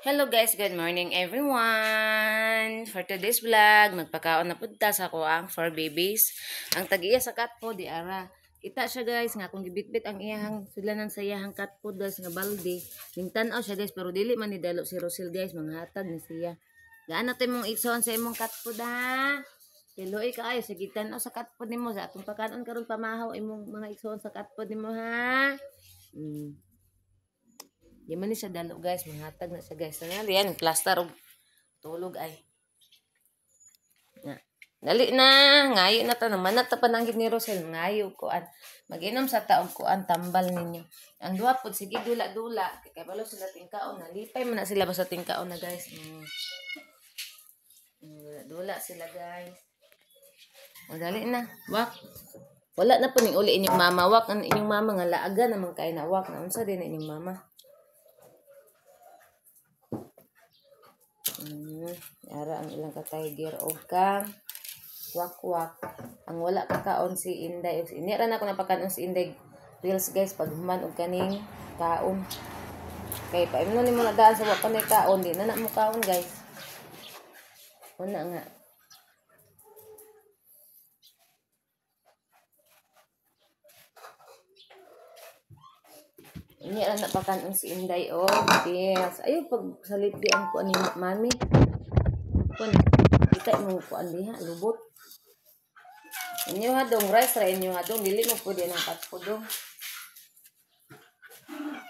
Hello guys, good morning everyone. For today's vlog, magpakaon na pud ta sa ako ang four babies. Ang tag-iya sa cat food di ara. Kita siya guys nga akong gibitbit ang iyahang sudlanan sa iyahang cat food guys nga balde. Ning tan-aw siya guys pero dili man ni dalo si Rosel guys, manghatag ni siya. Gaano tay mong igsoon sa imong cat food ha? Tiloy kaayo sige tan-aw sa cat food nimo sa atong pakanon karon pamahaw imong mga igsoon sa cat food nimo ha. Di man ni siya dalo guys, manghatag na siya guys. Ano yan, plaster og tulog ay. Na. Dali na, ngayo na ta naman na ta pananggit ni Rosel, ngayo kuan. Maginom sa taog kuan tambal ninyo. Ang duha pod sige dula-dula, kay kabalo sila tingkaon na lipay man na sila basta tingkaon na guys. Dula-dula sila guys. O dali na, wak. Wala na po ning uli inyong mama, wak ang inyong mama nga laaga naman kay na wak na unsa din inyong mama. Ara ang ilang ka-tiger og kang wakwak. Ang wala kakaon si Inday. Ini ra na ako napakaon si Inday reels guys pag human og kaning kaon. Kay paimnon nimo na daan sa wa pa nay kaon, di na na mo kaon guys. Una nga. Ini ra na pakanon si Inday og pills. Ayo pag salit di ang kuan ni mami. Kun kita mo kuan diha lubot. Inyo hadong rice ra inyo hadong dili mo pwede nang cat food dong.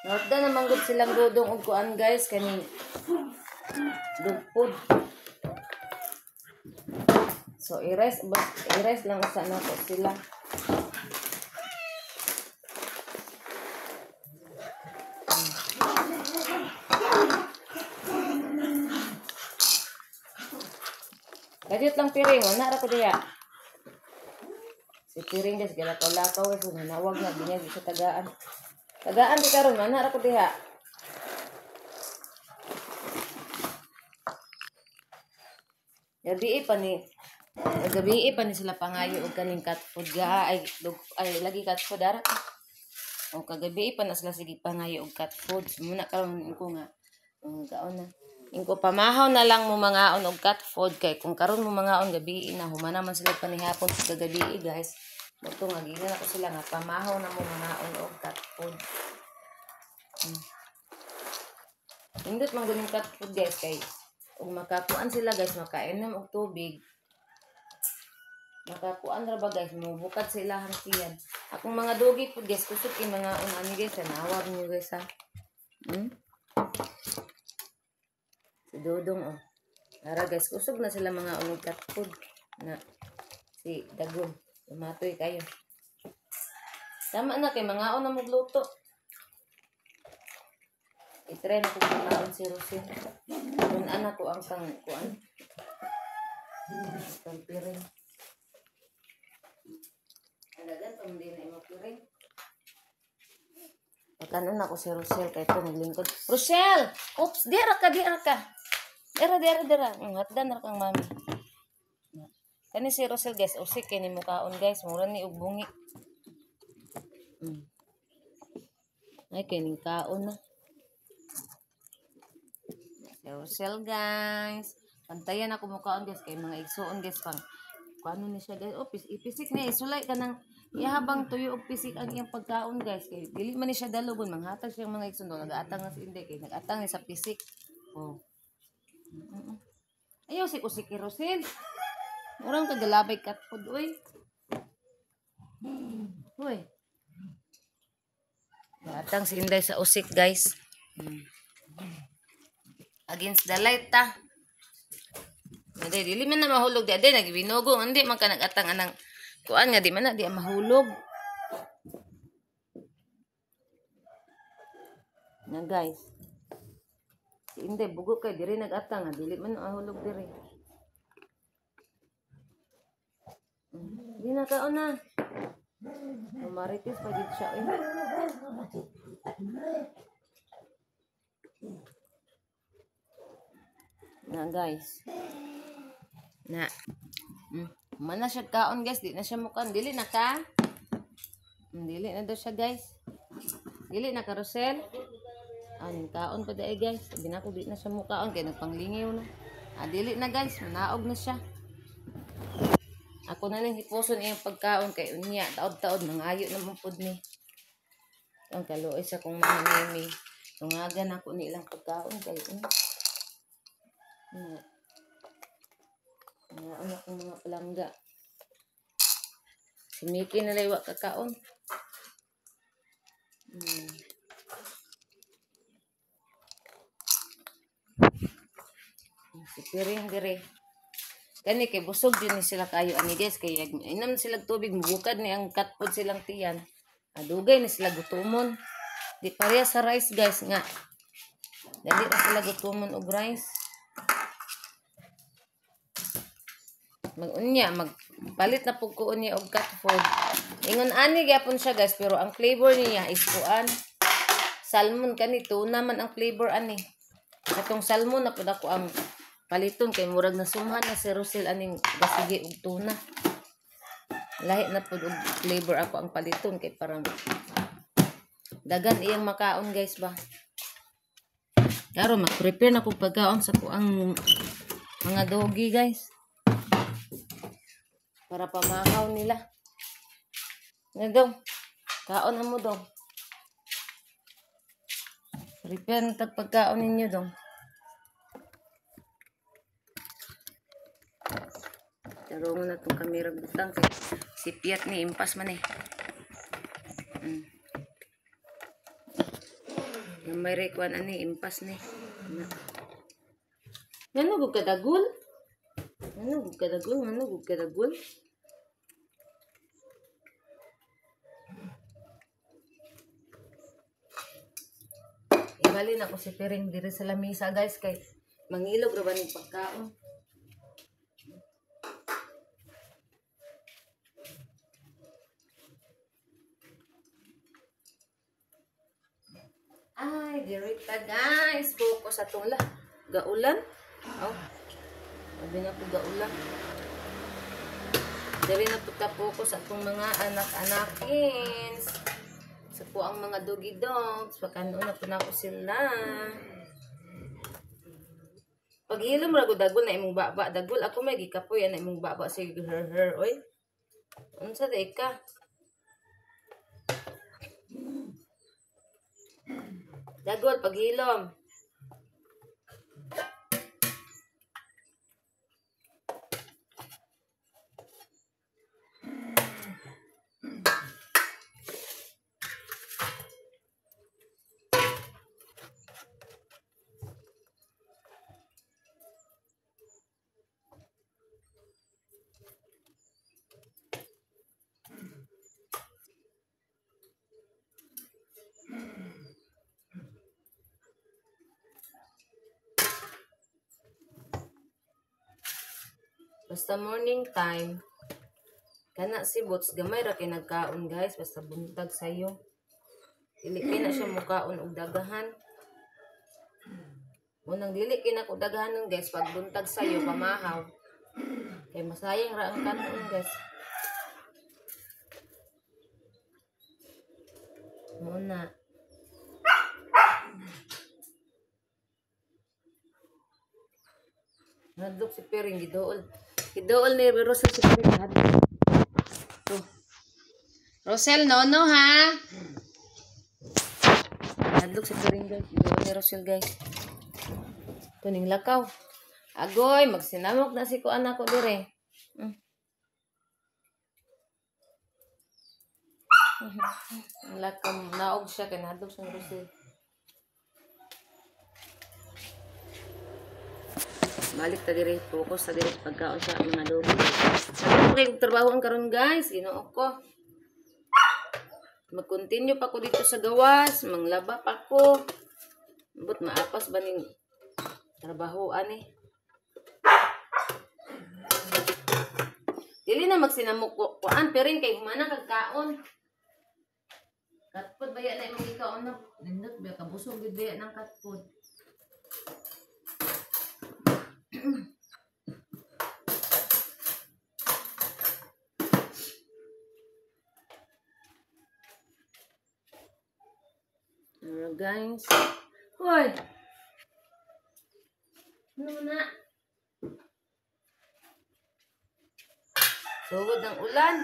Norda naman gud silang dudong og kuan guys kani dog food. So i-rice lang usa nako sila. Kadiyot lang piring, wala ra ko diya. Si piring guys, galakaw-lakaw guys, nanawag na binyag sa tagaan. Tagaan di karon, wala ra ko diha. Gabi pa ni sila pangayo og kaning cat food ga ay, ay lagi cat food ara. O kagabi pa na sila sige pangayo og cat food. Muna karon ko nga kaon na. Ingko pamahaw na lang mo mangaon og cat food kay kung karon mo mangaon gabi na humana man sila panihapon sa gabi guys. Mao nga giingon ako sila nga pamahaw na mo mangaon og cat food. Indot man guning cat food guys kay ug makakuan sila guys makainom og tubig. Makakuan ra ba guys mobukat sa ilahang tiyan. Akong mga dogi pud guys kusog kay mangaon ani guys tanawag niyo guys ha. Si Dodong oh. Ara guys, kusog na sila mga unog cat food na si Dagong. Lumatoy kayo. Tama na kay mga na magluto. I-try na ko mangaon si Rosel. Kun anak ko ang kang kuan. Kang piring. Ang dagan pa man din na imo piring. Pagkanon ako si Rosel kay ito naglingkod. Rosel! Oops! Dira ka, dira ka. Dira, dira, dira. Hatdan ra kang mami. Kani si Rosel guys, usik kay ni mukaon guys. Mura ni og bungi. Ay, kay ning kaon na. Si Rosel guys. Pantayan ako mukaon guys kay mga igsuon guys pang kuano ni siya guys. Oh, ipisik niya isulay ka nang ihabang tuyo og pisik ang iyang pagkaon guys kay dili man ni siya dalogon manghatag siyang mga igsoon nagaatang na si Inday kay nagatang ni sa pisik. Oh. Ayaw si usik kay Rosel. Murang kagalabay cat food oy. Hoy. Nagatang si Inday sa usik guys. Against the light ta. Hindi, dili man na mahulog di ade nagbinugo hindi man ka nagatang anang kuan nga di man na di mahulog. Na guys. Si Inday bugo kay diri nagatang nga dili man mahulog diri. Di na kaon na. Marites pa gid siya eh. Na guys. Na. Man na siya kaon guys, di na siya mukaon. Dili na ka. Dili na daw siya guys. Dili na ka Rosel. Aning kaon pa dai guys. Sabi na ko di na siya mukaon kay nagpanglingiw na. Ah, dili na guys, manaog na siya. Ako na nang hipuson iyang pagkaon kay unya taod-taod mangayo naman pud ni. Ang kaluoy sa kong mga mimi. Tungagan ako ni ilang pagkaon kay ano akong mga palangga. Si Mickey na laywa kakaon. Si Piring dire. Kani kay busog din ni sila kayo ani guys kay inom sila tubig mubukad ni ang katpod silang tiyan. Adugay ni sila gutomon. Di pareha sa rice guys nga. Dali ra sila gutomon og rice. Magunya magpalit na pug ko unya og cat food. Ingon ani gyapon siya guys pero ang flavor niya is kuan salmon kani tuna man ang flavor ani. Katong salmon na pud ako ang paliton kay murag nasumhan na si Rosel aning gasigi og tuna. Lahi na pud og flavor ako ang paliton kay parang dagan iyang makaon guys ba. Karon mag-prepare na kog pagkaon sa kuang mga doggy guys. Para pamahaw nila. Ano dong? Kaon na mo dong. Prepare na tag pagkaon ninyo dong. Tarungan na itong kamera butang kay si Piat ni impas man eh. Yung may rekuan ani impas ni. Ngano gud kadagol? Ngano gud kadagol? Ngano gud kadagol? Ibalin ako si Piring diri sa lamisa guys kay mangilog ra ba ning pagkaon. Ay, dirita guys. Focus sa tula. Gaulan. Oh. Sabi na po gaulan. Diri na po ta focus sa atong mga anak-anakins. Sa po ang mga doggy dogs. Pagkanoon na po na ako sila. Paghilom ra gud dagol na imong baba. Dagol ako may gikapoy na imong baba sige her her oy. Unsa day ka? Dagol paghilom. Basta morning time, kana si Boots, gamay ra kay nagkaon guys, basta buntag sayo. Dili kay na siya mukaon og dagahan. Unang dili kay na ko dagahan nun guys, pag buntag sayo, pamahaw. Kay masayang ra ang kanon guys. Muna. Nadlok si Piring, gidool. Gidool ni Rosel si Piring. Oh. Rosel, no, no, ha? Nadlok si Piring, guys. Gidool ni Rosel, guys. Ito ning lakaw. Agoy, magsinamok na si kuan ako dire. Ang lakaw, naog siya kay nadlok si Rosel. Balik ta dire, focus ta dire pagkaon sa mga doggy. Okay, trabaho ang karon guys, Ginoo ko. Mag-continue pa ko dito sa gawas, manglaba pa ko. But maapas ba ning trabaho ani? Dili na magsinamok ko kuan Piring kay humana kag kaon. Katpod baya na imong gikaon na. Nindot ba kabusog gid baya ng katpod. Alright guys, Hoy. Ano na? Sugod ang ulan.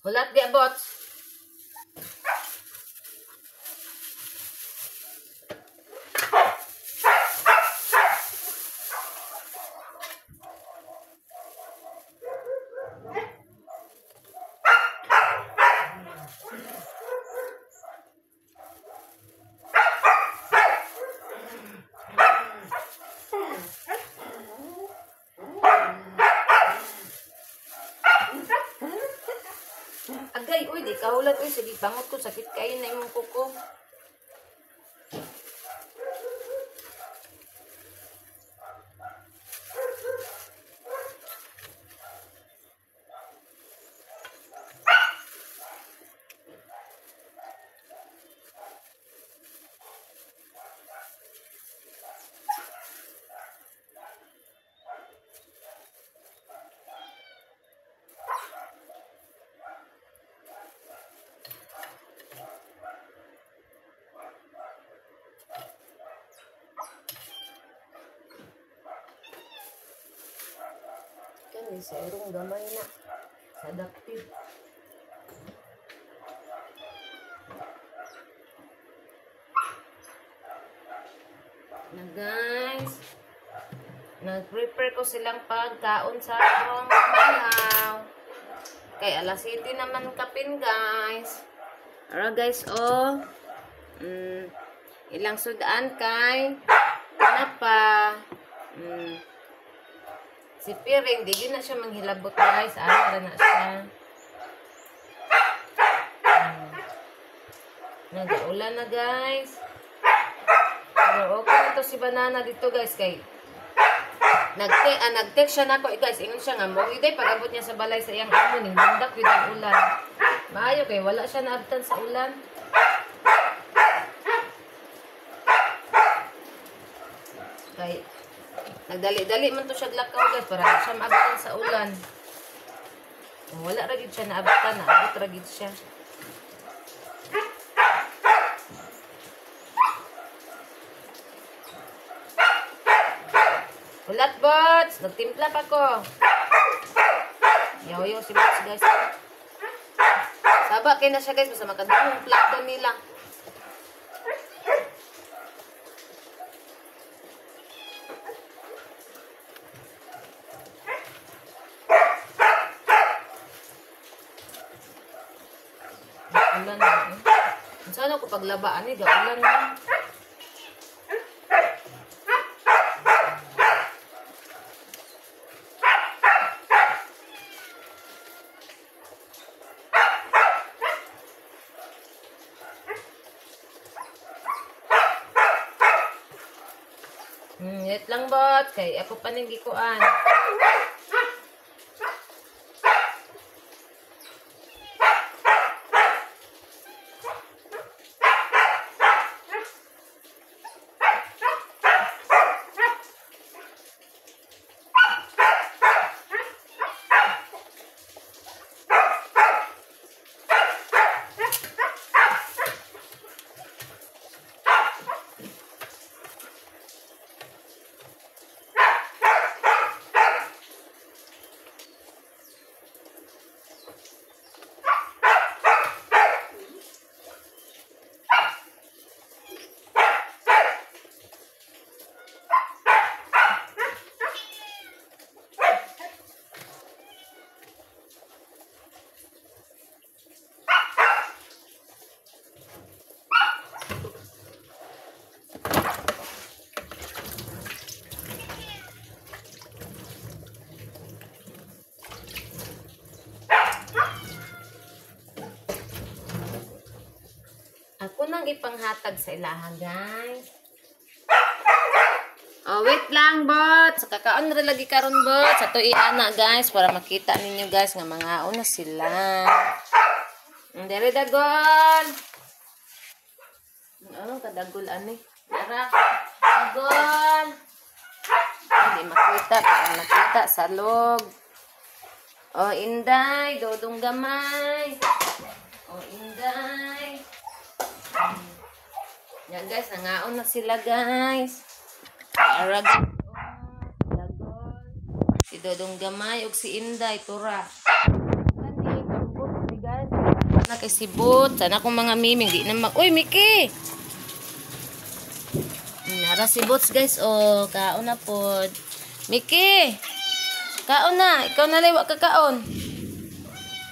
Hulat di abot. Agay, uy, di kahulat, uy, sige, bangot ko, sakit kayo na imong kuko. Kani sa irong gamay na sa adaptive. Na guys, nag-prepare ko silang pagkaon sa akong malaw. Kay alas 7 naman kapin guys. Ara guys, oh. Ilang sudan kay napa. Si Piring, di yun na siya manghilabot guys. Ara na siya. Nag-ulan na guys. Pero okay na to si Banana dito guys. Kay nag-text siya nako guys. Ingon siya nga mo iday pag-abot niya sa balay sa iyang amo ning bundak yun ang ulan. Maayo kay wala siya naabtan sa ulan. Kay nagdali-dali man to siya glakaw guys para siya maabtan sa ulan. Kung wala ra gid siya naabtan, naabot ra gid siya. Ulat bots, nagtimpla pa ko. Yaw-yaw si bots guys. Saba kay na siya guys basta makadungong plato nila. Ulan na. Sana ko paglabaan ni gaulan na. Wait lang bot kay ako pa ning gikuan. Ako nang ipanghatag sa ilaha, guys. Oh, wait lang, bot. Sa kakaon na lagi karon, bot. Sa to iana, guys, para makita ninyo, guys, nga mga una sila. Dere dagol. Anong kadagol ani? Tara. Dagol. Di makita, parang nakita salog. Oh, Inday, Dodong gamay. Oh, Inday. Yan guys, nangaon na sila guys. Arag. Si Dodong gamay ug si Inday tura. Kani kambot ni guys. Na kay sibot, sana kong mga miming di na mag. Uy, Miki. Nara si Boots guys, oh, kaon na pod. Miki. Kaon na, ikaw na liwa ka kaon.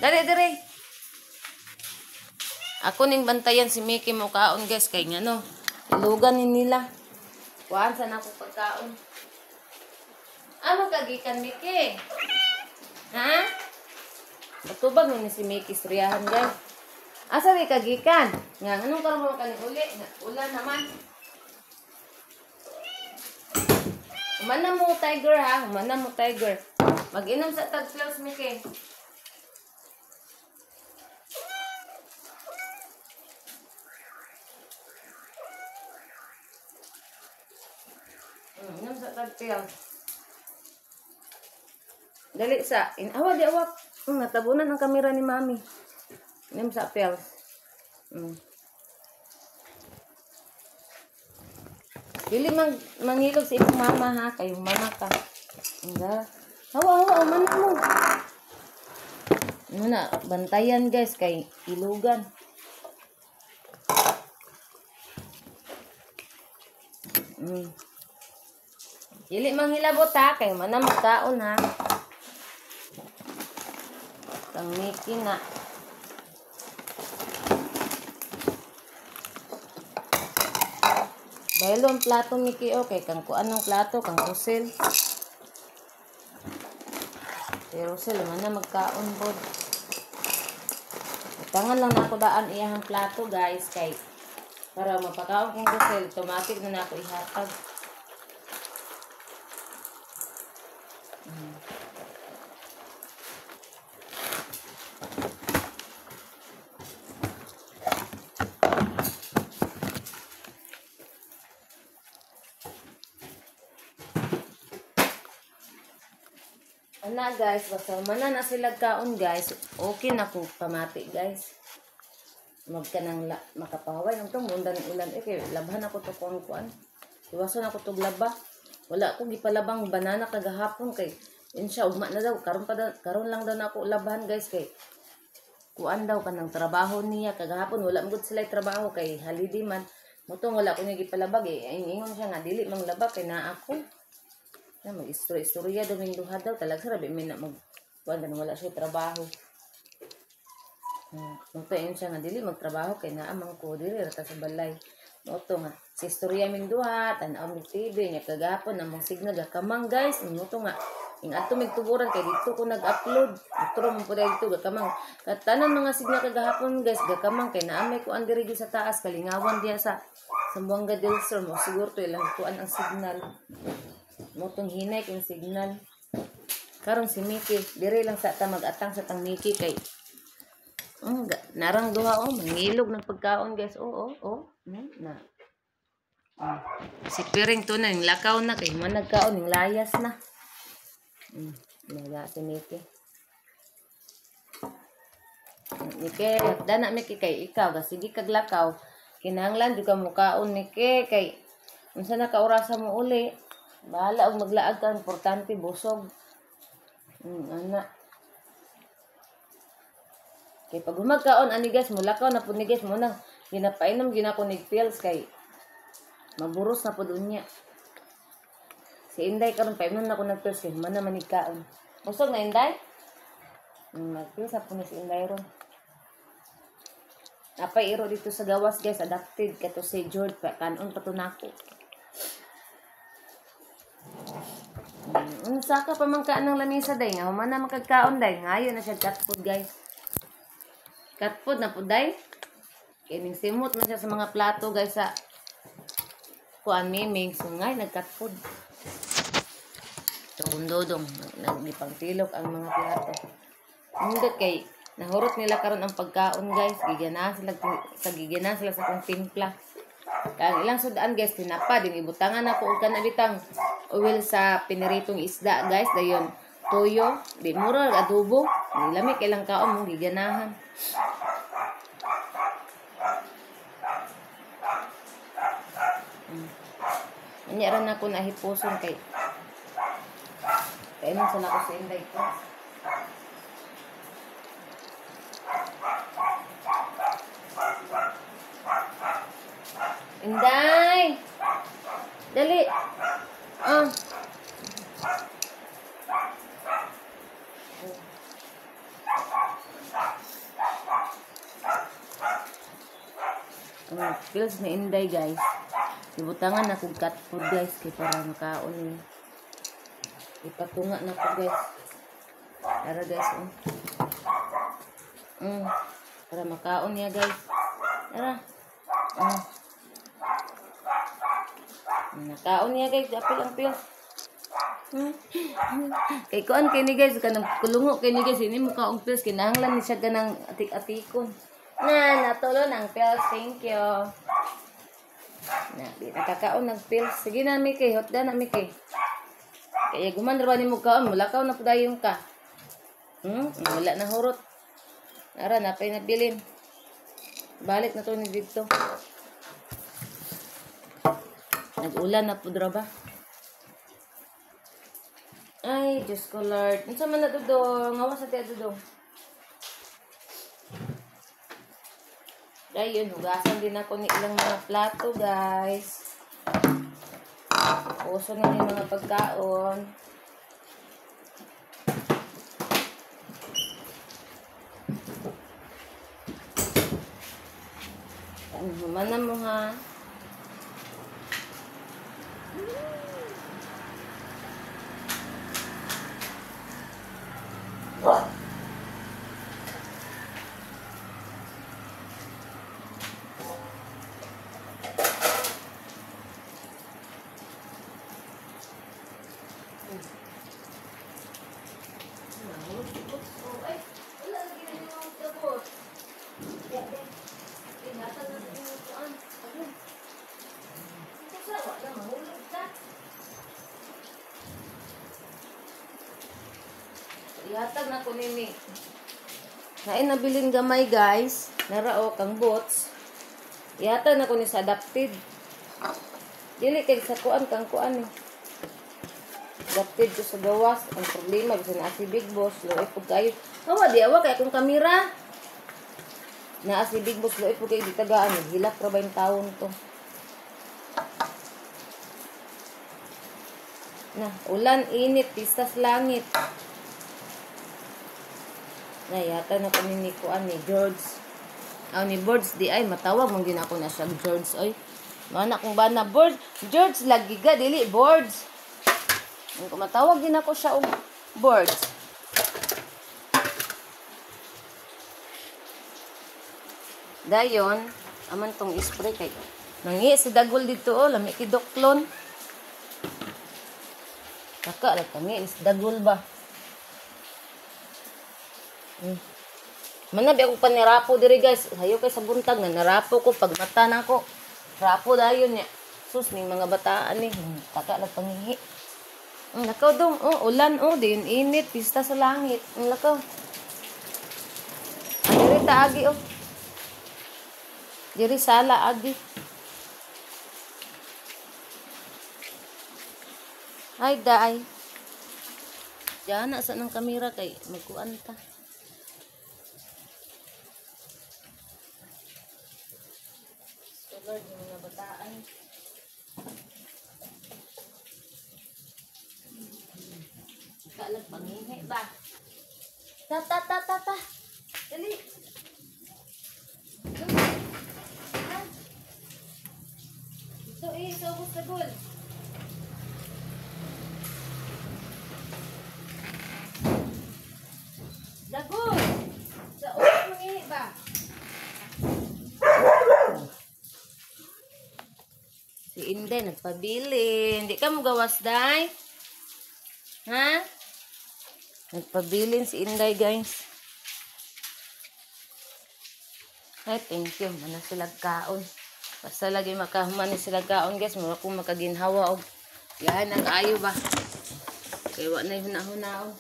Dali diri. Ako ning bantayan si Miki mo kaon guys kay ngano. Ilugan ni nila. Kuan sana ako pagkaon. Ano kagikan Miki? Ha? Patubag ni si Miki istoryahan guys. Asa di kagikan? Nga anong karon mo kani uli? Ulan naman. Humana mo tiger ha, humana mo tiger. Mag-inom sa tag close Miki. Inom sa tag close. Dali sa inawa di awak. Natabunan ang kamera ni Mami. Inom sa pills. Dili mangilog sa imong mama ha, kay mama ka. Nga. Hawa hawa man mo. Ano na, bantayan guys kay ilugan. Dili manghilabot ha, kay mana magkaon ha. Kang Miki na. Baylo ang plato Miki, okay. Kang kuan ng plato, kang Rosel. Si Rosel, mana magkaon bod. Tangan lang na ako daan iyahang plato guys kay para mapakaon kong Rosel, automatic na nako ihatag. Ana guys, basta mana na sila kaon guys, okay na ko pamati guys. Magka nang makapaway nang tong munda ng ulan eh kay labhan ako to kuan kuan. Iwasan ako tog laba. Wala ko gipalabang banana kagahapon kay insya ugma na daw karon pa daw, karon lang daw na ako labhan guys kay kuan daw kanang trabaho niya kagahapon wala man gud sila trabaho kay holiday man. Motong wala ko niya gipalabag eh ingon siya nga dili mang laba kay naa ako. Na mag-istorya-istorya daw ming duha daw talaga rabi may na mag kuan wala siya trabaho. Motto ingon siya nga dili magtrabaho kay naa man ko dili ra ta sa balay. Motto nga si istorya ming duha tan-aw mig TV nya kagahapon among signal gakamang guys. Motto nga ing adto mig tuburan kay didto ko nag-upload. Motto man pud didto gakamang katanan mga signal kagahapon guys gakamang kay naa may kuan diri sa taas kalingawan diha sa Zamboanga del Sur mo siguro to ilang kuan ang signal. Motong hinay kay signal. Karon si Miki diri lang sa ta mag-atang sa tang Miki kay narang duha oh mangilog ng pagkaon guys. Oo oh, oh. Na. Si Piring to na ning lakaw na kay man nagkaon ning layas na. Nala si Miki. Miki, dana Miki kay ikaw sige kag lakaw. Kinahanglan jud ka mukaon Miki kay unsa na ka orasa mo uli. Bahala og maglaag ka, importante busog. Ana. Kay pag humagkaon ani guys, mulakaw na pud ni guys mo nang ginapainom ginako nig pills kay maburos na pud unya. Si Inday karon painom na ko nag pills kay man na manig kaon. Busog na Inday? Magpills na pud ni si Inday ron. Napay iro dito sa gawas guys, adapted kato si George pa kanon pa to nako. Saka pa man kaan ng lamisa day nga human na makagkaon day ngayon na siya cat food guys. Cat food na pud day. Kay ning simot man siya sa mga plato guys sa kuan miming so ngay nag cat food. So dodong nagipangtilok ang mga plato. Nindot kay nahurot nila karon ang pagkaon guys, giganahan sila sa giganahan sila sa kong timpla. Kang ilang sudan guys tinapa din ibutangan ako og kanabitang Oil sa piniritong isda, guys. Dayon toyo, di mura adobo. Di lami kay lang kaon mo giganahan. Unya ra na ako nahipuson kay kainon sa nako sa Inday ko. Inday! Dali! Ah! Ang pills ni Inday, guys. Ibutangan na kong cat food, guys, kay para makaon ni. Ipatunga na ko, guys. Tara, guys, oh. Para makaon niya, guys. Tara. Nakaon niya, guys. Apil ang pills. Kay kuan kay ni, guys, kanang kulungo kay ni, guys, ini mukaong pills kinahanglan ni siya ganang atik-atikon. Na natulo ng pills. Thank you. Na, di nakakaon ng pills. Sige na, Miki. Hotda na, Miki. Kaya guman ra ba ni mo kaon, mulakaw na padayon ka. Wala na hurot. Ara, napay nabilin. Balik na to ni didto. Nag-ulan na pud ra ba? Ay, Diyos ko Lord. Unsa man na dudong? Ngawa sa tiya dudong. Ayun, hugasan din ako ni ilang mga plato, guys. Uso na yung mga pagkaon. Humana mo, ha? Ay, wala lagi na yung gabot. Ingatan na yung kuan. Ito sa wala mahulog ka. Ihatag na ko nini. Nain nabilin gamay, guys. Narao kang bots. Ihatag na ko ni sa adapted. Dili kay sa kuan kang kuan eh. Adapted ko sa gawas. Ang problema bisan na si Big Boss luoy pud kayo. Hawa di awa kay akong kamera. Naa si Big Boss luoy pud kayo di tagaan. Hilak ra ba yung taon to. Na, ulan, init, pistas langit. Na, yata na kami ni kuan ni George. Aw ni Birds di ay matawag man gina ako na siya George oy. Mana kung bana Birds, George lagi ga dili Birds. Kung matawag din ako siya og Birds. Dayon, aman tong spray kay nangi si Dagol dito oh, lami ki doklon. Kaka ra tangi si Dagol ba. Manabi ako panirapo diri, guys. Hayo kay sa buntag na narapo ko pag mata nako. Rapo dayon niya. Sus ning mga bataan ni. Kaka ra pangihi. Lakaw dong. Oh, ulan oh, diin init, pista sa langit. Lakaw. Diri ta agi oh. Diri sala agi. Ay daay. Diyan na sa nang kamera kay magkuan ta. So Lord, yung mga bataan. Kalag pangihi ba? Ta ta ta ta ta. Dali. Ito eh, sa ubos na gol. Dagol! Sa ubos mangihi ba? Si Inday nagpabilin. Di ka mo gawas, Day? Ha? Nagpabilin si Inday, guys. Ay, thank you. Mana sila kaon. Basta lagi makahuman ni sila kaon, guys. Mura kong makaginhawa og Yahan na kaayo ba. Kay wa na hunahunao.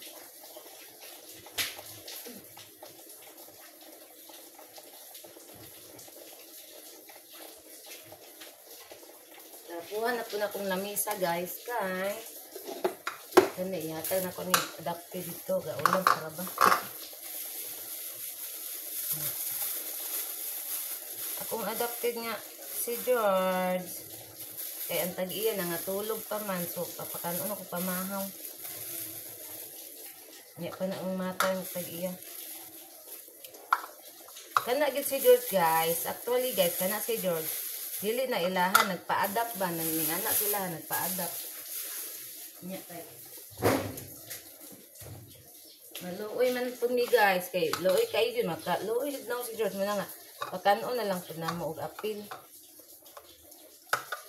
Nakuha na po na akong lamisa guys kay kani ihatag na ko ni adapted dito gaulam para ba. Akong adapted nga si George kay ang tag-iya nangatulog pa man, so papakanon ako pamahaw. Nya pa na ang mata ang tag-iya. Kana gid si George guys. Actually guys, kana si George dili na ilahan nagpa-adapt ba nang anak sila nagpa-adapt. Nya kay maluoy man pud mi guys kay luoy kayo jud maka luoy jud na si George mo na nga pakanon na lang pud namo og apil.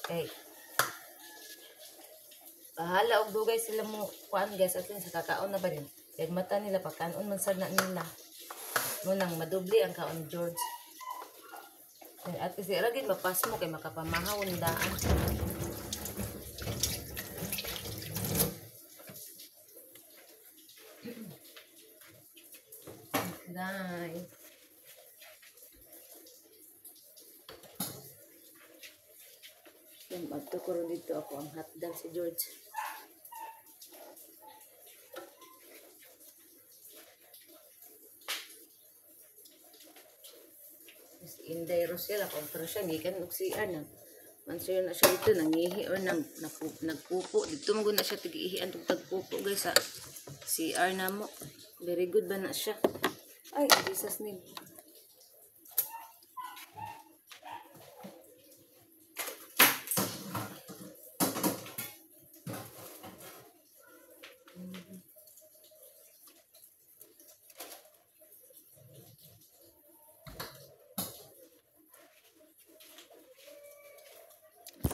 Kay bahala og dugay sila mo kuan guys atin sa kakaon na ba din. Kay mata nila pakanon man sad na nila. Mo nang madubli ang kaon ni George. At kasi ragin mapasmo kay makapamahaw ni daan. Guys. Yung adto ko ron dito ako ang hotdog si George. Si Inday Rosel ako ang pero siya gikan og CR na. Mansayo na siya dito nangihi or nang nagpupo dito mo na siya tigiihian tug tagpupo guys sa CR namo. Very good ba na siya? Ay, Jesus name.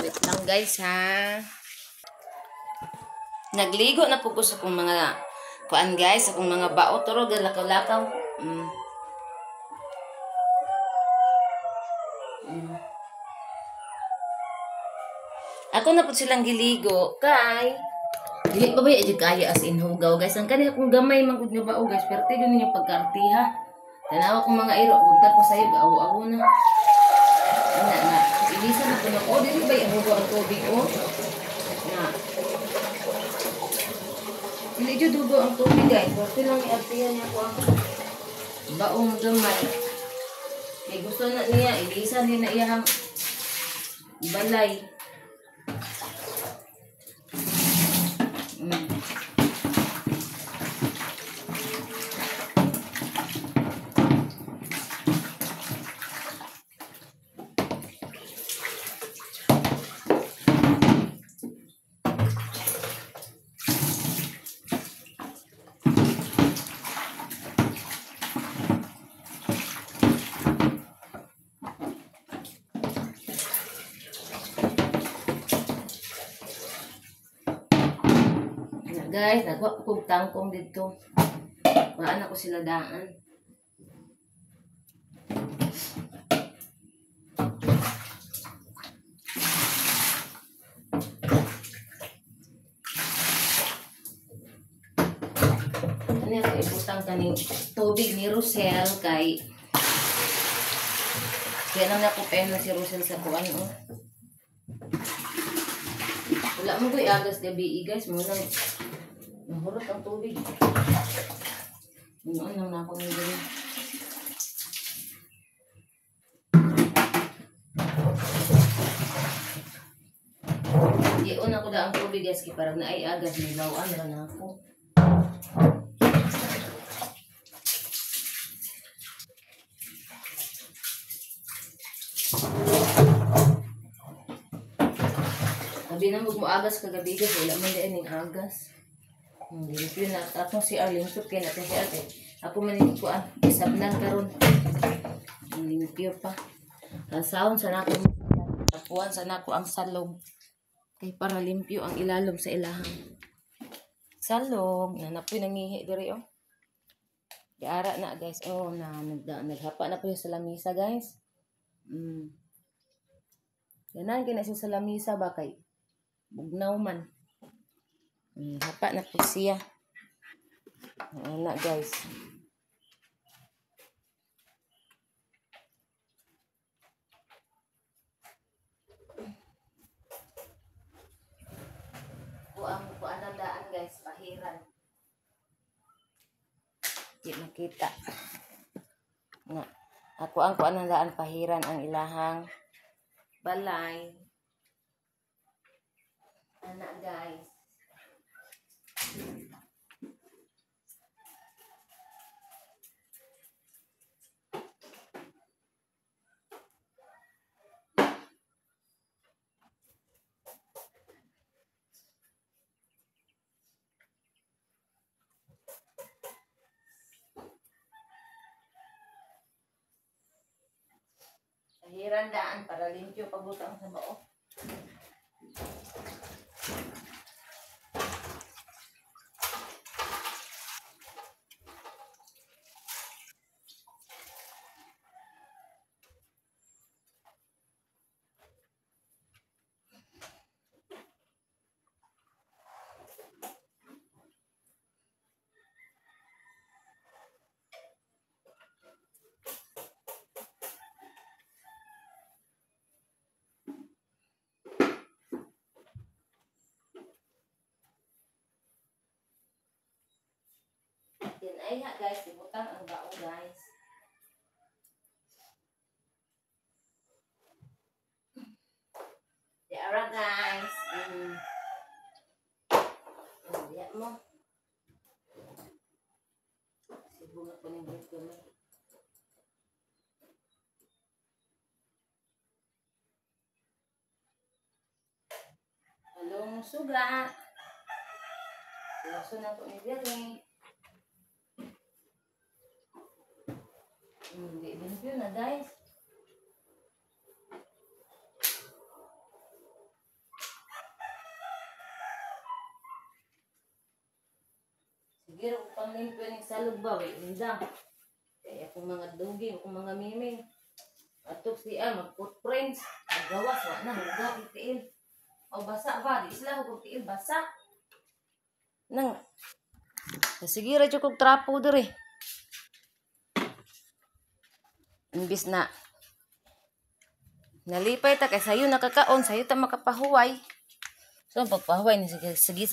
Wait lang guys ha. Nagligo na po ko sa akong mga kuan guys, akong mga bao turo galakaw-lakaw. Ako na po silang giligo kay dili pa ba jud kayo as in hugaw guys. Ang kani akong gamay man gud nga bao guys, pero tiyo ninyo pagkaartiha. Tanawa akong mga iro, buntag ko sayo awo-awo na. Ana na, ilisa na kuno ko dili ba hugaw ang tubig oh. Na. Dili jud hugaw ang tubig guys, pero lang iartihan niya ko ang baong gamay. Kay gusto na niya, ilisa niya na iyang balay. Guys, nagwa ko tangkong dito. Waan ako sila daan. Ano yung ibutang kaning tubig ni Rosel kay kaya lang ako pen na si Rosel sa kuan oh. Wala mo ko'y agas gabi guys, mo lang nahurot ang tubig. Noon lang na ako ng gabi. Iyon ako da ang tubig guys, kaya parang naay agas, may lawaan ra na ako. Sabi na mo agas kagabi guys, wala man din ning agas. Limpyo na atong si Arlene limpyo kay natin si ate. Ako man ni kuan, isabnan karon. Limpyo pa. Sahon sa nako, tapuan sa nako ang salog. Kay para limpyo ang ilalom sa ilahang salog. Na napoy nangihi diri oh. Diara na guys. Oh, na naghapa na po sa lamisa guys. Ganan kay na siya sa lamisa ba kay bugnaw man. Hapa na po siya. Ana guys. Ang kuan na daan guys, pahiran. Di makita. Na. Ako ang kuan na daan, pahiran ang ilahang balay. Ana guys. Pahiran daan para limpyo pagbutang sa bao. Yan ay ha guys, ibutang ang bao guys. Diara guys. Diya mo. Sibo nga po ng bread gamay. Halong suga. Luso na po ni Dere. Hindi limpyo na guys. Sige, upang limpyo ng salog ba? Wait, lindang. Kaya akong mga duging, akong mga miming. Atok siya, mag-footprints. Magawas, wala na, huga, tiil. O basa ba? Di sila hugog tiil, basa. Nang, sige, radyo kong trapo dere. Imbis na nalipay ta kay sayo nakakaon, sayo ta makapahuway. So ang pagpahuway ni sige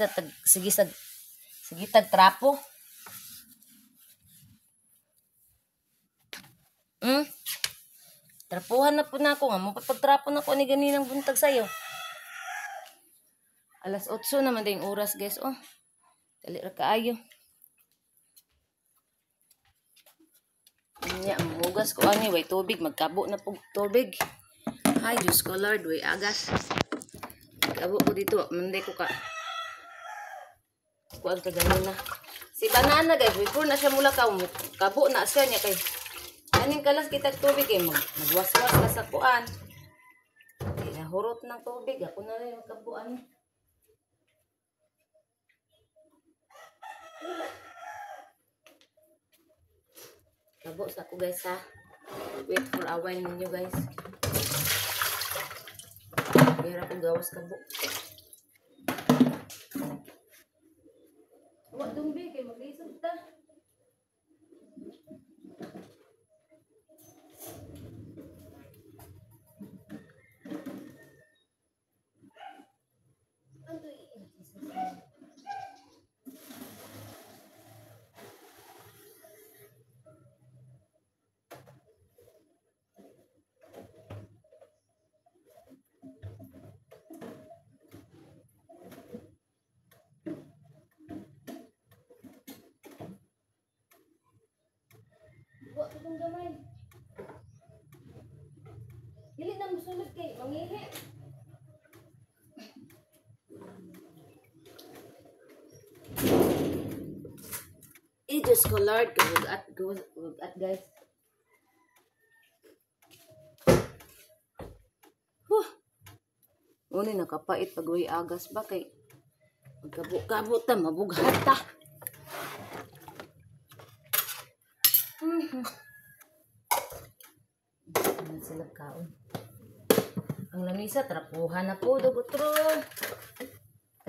tag trapo. Trapuhan na po na ako nga mo pagtrapo na ko ni ganinang buntag sayo. Alas 8 naman ding oras guys oh. Dali ra kaayo. Nya, mugas ko ani way tubig, magkabo na pug tubig. Ay Diyos ko Lord, way agas. Kabo ko dito, manday ko ka. Kuan ka ganina. Si banana guys, before na siya mula ka, kabo na siya niya kay. Aning kalas kita tubig eh, magwaswas na sa kuan. Di na hurot ng tubig, ako na rin magkabuan. Kabo sa ako guys ha. Wait for a while ninyo guys. Pero akong gawas kabo. Wa dong be kay maglisod ta. Itong gamay. Dili na musulod kay mangihi. Eh, Diyos ko Lord, huwag at guys. Huh. Ngunit nakapait pag uwi agas ba kay magkabo-kabo ta, mabughat ta. Sila kaon. Ang lamisa, trapuhan na po, dugutro.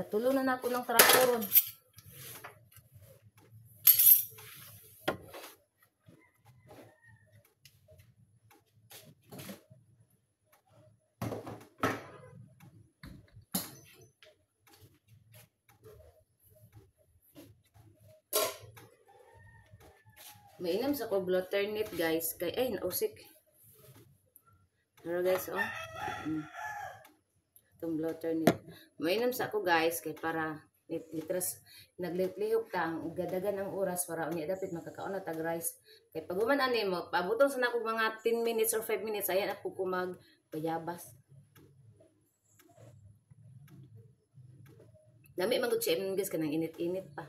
Tulo na nako ng trapo ron. Mainam sa ko alternate guys kay ay nausik. Pero guys oh. Itong alternate. Mainam sa ako guys kay para litras naglihok ta ang gadagan ang oras para unya dapit makakaon na tag rice. Kay pag human ani mo pabuton sa nako mga 10 minutes or 5 minutes ayan ako ko mag bayabas. Dami man gud siya guys kanang init-init pa.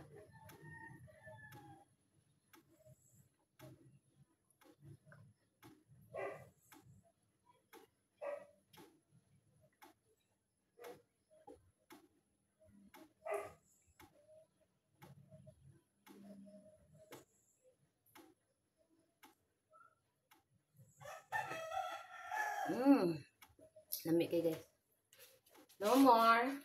Lami kay guys. No more.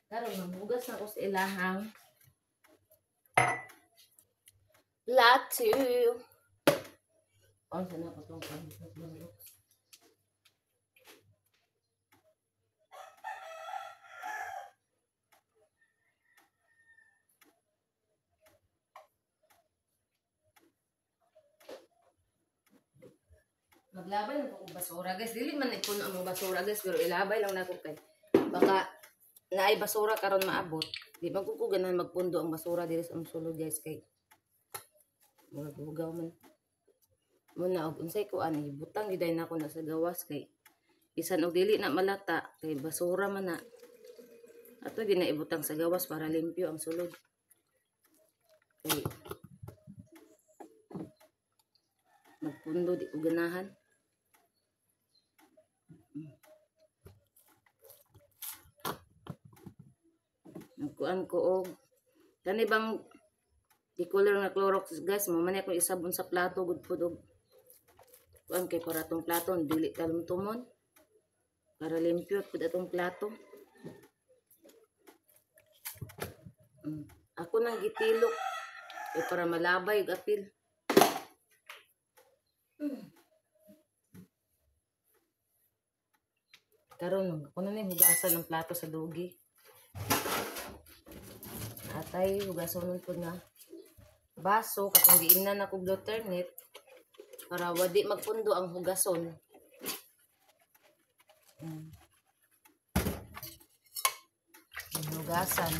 Karon maghugas na ko sa ilahang plato. Oh, sana ko tong maglabay lang ko basura guys. Dili man ipuno ang basura guys, pero ilabay lang nako kay baka naay basura karon maabot. Di ba ko ganahan magpundo ang basura diri sa sulod guys kay murag hugaw man. Muna og unsay ko ani butang gyud nako na sa gawas kay bisan og dili na malata kay basura man na. Ato gyud na ibutang sa gawas para limpyo ang sulod. Kay magpundo di ko ganahan. Nagkuan ko og kani bang di color nga Clorox guys, mo man ako isabon sa plato gud pud og kuan kay para atong plato dili talumtumon para limpyo pud atong plato. Ako nang gitilok kay para malabay og apil. Karon ako na ning hugasan ng plato sa dugi. Atay hugason pud nga baso katong giimnan ako alternate para wadi magpundo ang hugason. Hugasan.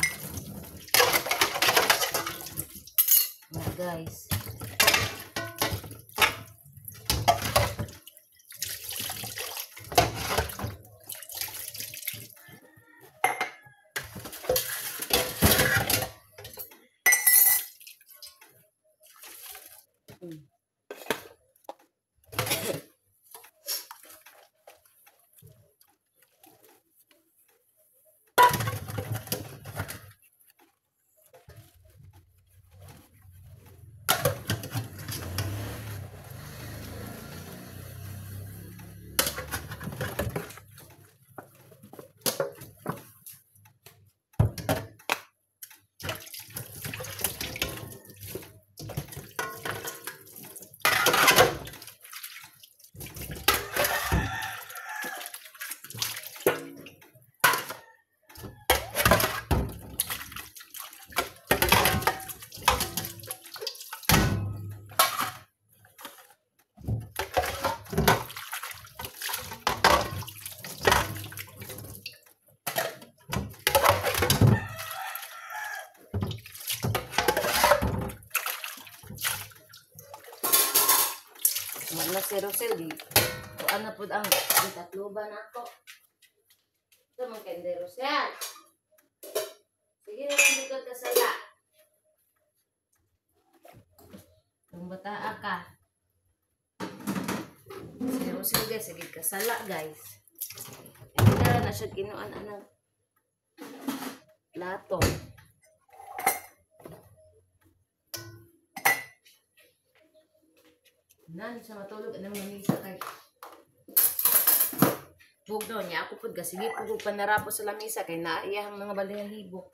Mga guys. Wala si Rosel di. Kuan na pud ang gitatloban ako. Ito man kay Rosel. Sige na lang dito ka sala. Kung bataa ka. Si Rosel guys, sige kasala guys. Hindi na siya kinuan anang plato. Nan siya matulog anang lamisa kay bugno niya ako pud sige pud og panarapo sa lamisa kay naa iyahang mga balahibo.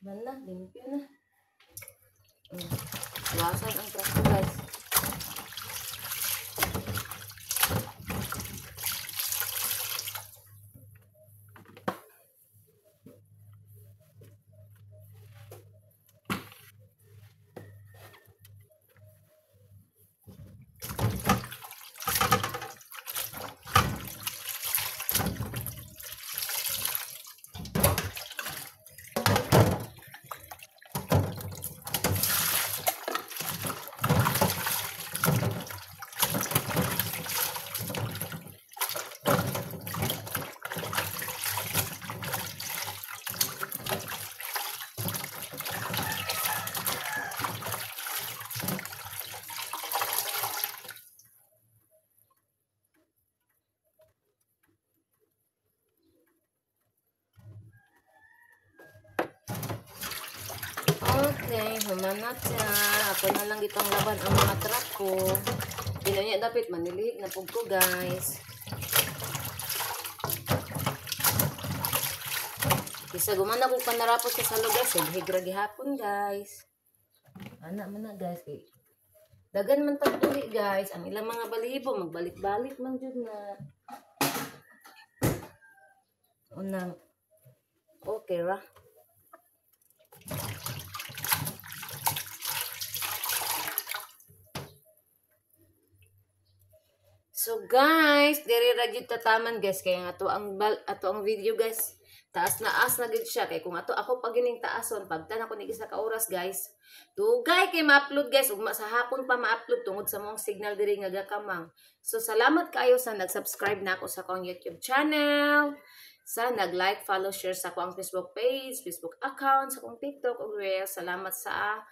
Man na, limpyo na. Wasan ang trapo, guys. Okay, human na siya. Ako na lang itong laban ang mga trapo. Pino niya dapat manilihig na pug ko, guys. Kisa gumana kong panarapos sa salo, guys. Silhig ra gihapon, guys. Ana man na, guys. Kay dagan man tagtuli, guys. Ang ilang mga balihibo, magbalik-balik man jud na. Unang, okay ra. So guys, diri ra gyud tataman, guys, kay nga ato ang video, guys. Taas na as na gyud siya kay kung ato ako pagining taason pagtan ako ni isa ka oras, guys. Dugay kay ma-upload, guys, ugma sa hapon pa ma-upload tungod sa mong signal diri nga gakamang. So salamat kaayo sa nag-subscribe na ako sa akong YouTube channel, sa nag-like, follow, share sa akong Facebook page, Facebook account, sa akong TikTok ug Reels. Salamat sa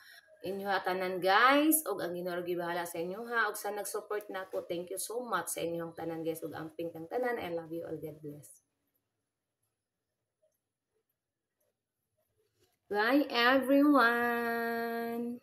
inyo tanan, guys, og ang Ginoo bahala sa inyo ha, og sa nag-support nako, thank you so much sa inyong tanan, guys, ug amping kang tanan. I love you all. God bless. Bye everyone.